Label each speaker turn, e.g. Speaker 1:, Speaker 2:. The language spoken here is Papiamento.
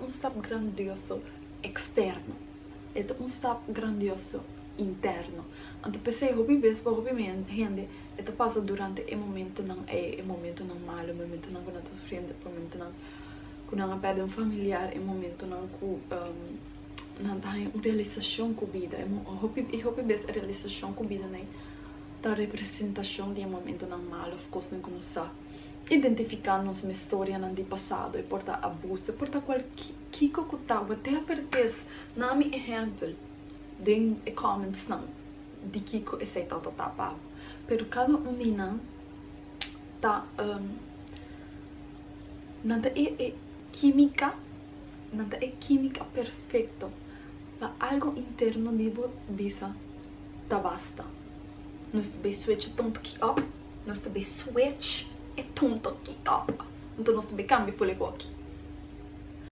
Speaker 1: un stap grandioso eksterno, e ta un stap grandioso interno. Anto p'esei hopi bes pa hopi hende e ta pasa durante e momentonan ei, e momentonan malu, e momentonan ku nan ta sufriendo, e momentonan ku nan a pèrdè un familiar, e momentonan ku nan ta haña un realisashon ku bida. Hopi i hopi bes e realisashon ku bida nan ta representashon di e momentonan malu òf kosnan ku nos sa identifiká nos mes storianan di pasado, e por ta abuso, e por ta kualke kiko ku ta, whatever it is. Na mi ehèmpel den e commentsnan di kiko esei tabata ta pa bo. Pero kada un di nan ta nan ta e e kímika, nan ta e kímika perfekto pa algo interno di bo bisa ta basta. Nos ta bay switch e tonto ki op, nos ta bay switch e tonto ki op. Anto nos ta bay kambia for e boki.